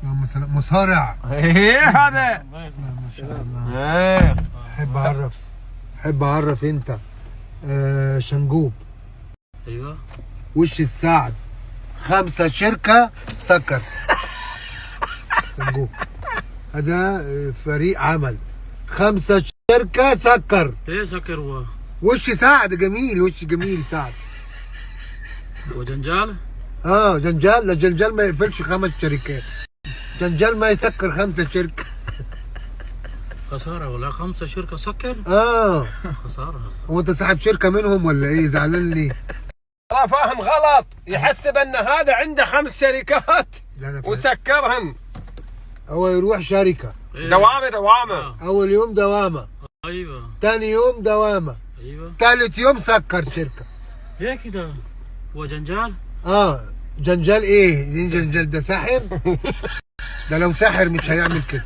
اللهم صل، مصارع. ايه هذا. ما شاء الله. ايه. احب اعرف، احب اعرف انت شنجوب. ايوه. وش السعد، 5 شركة سكر. شنجوب هذا فريق عمل، 5 شركة سكر. ايه سكر هو؟ وش سعد جميل، وش جميل سعد. وجنجال؟ جنجال. لا جنجال ما يقفلش 5 شركات، جنجال ما يسكر 5 شركة. خسارة ولا 5 شركة سكر؟ خسارة. هو انت صاحب شركة منهم ولا ايه؟ زعلان ليه؟ ترى فاهم غلط، يحسب ان هذا عنده 5 شركات لا انا فاهم. وسكرهن. هو يروح شركة. إيه. دوامه دوامه. اول يوم دوامة. ايوه. تاني يوم دوامة. ايوه. تالت يوم سكر شركة. ليه كده؟ هو جنجال؟ جنجال ايه؟ دين جنجال ده ساحر؟ ده لو ساحر مش هيعمل كده.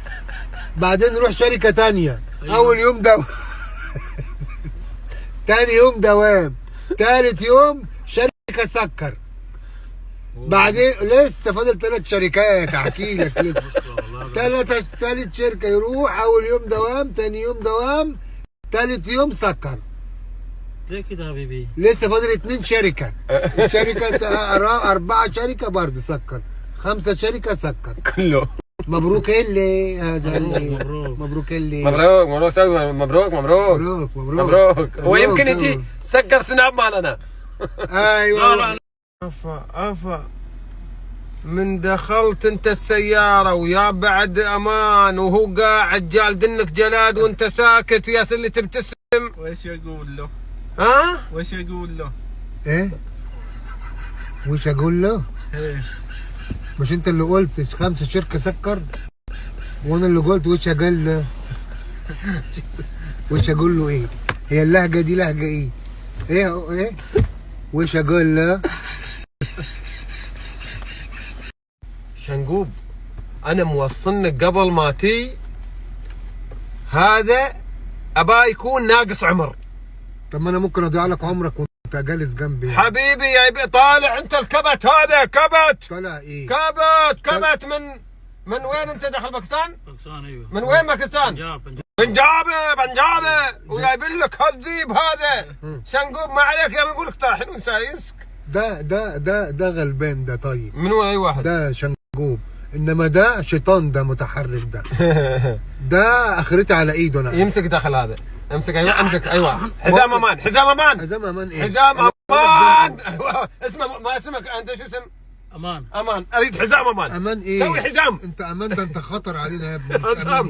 بعدين نروح شركة تانية. أيوة. أول يوم دوام، تاني يوم دوام، تالت يوم شركة سكر. بعدين لسه فاضل 3 شركات احكي لك لسه. تالت شركة يروح أول يوم دوام، تاني يوم دوام، تالت يوم سكر. ليه كده يا حبيبي؟ لسه فاضل 2 شركة. شركة 4 شركة برضه سكر، 5 شركة سكر. كله. مبروك اللي هذا اللي مبروك. مبروك اللي مبروك مبروك سوي مبروك مبروك مبروك مبروك مبروك. هو يمكن سوي. يجي سكر سناب مالنا. ايوه. لا لا. افا افا، من دخلت انت السيارة ويا بعد امان وهو قاعد جالدنك جلاد وانت ساكت ويا اللي تبتسم. وش اقول له؟ ها؟ وش اقول له؟ ايه؟ وش اقول له؟ إيه. مش انت اللي قلت 5 شركة سكر؟ وانا اللي قلت وش اقول له؟ وش اقول له ايه؟ هي اللهجة دي لهجة ايه؟ ايه ايه؟ وش اقول له؟ شنقوب انا موصلنك قبل ما تي، هذا ابا يكون ناقص عمر. طب ما انا ممكن اضيع لك عمرك وانت جالس جنبي يعني. حبيبي يا ابي طالع انت الكبت، هذا كبت. طالع ايه؟ كبت كبت من وين انت داخل باكستان؟ باكستان ايوه. من وين باكستان؟ بنجاب. بنجاب. بنجابي بنجابي وجايبين لك هالذيب هذا. شنقوب ما عليك يا بنقول لك طاحن وسايسك. ده ده ده ده غلبان ده. طيب من وين اي واحد؟ ده شنقوب، انما ده شيطان، ده متحرك ده. ده اخرتي على ايده انا. يمسك داخل هذا، امسك. ايوه امسك. ايوه حزام امان، حزام امان، حزام امان ايه؟ حزام امان. ايوه اسمه، ما اسمك انت؟ شو اسم؟ امان. امان. اريد حزام امان. امان ايه؟ سوي حزام. انت امان ده، انت خطر علينا يا ابني. حزام.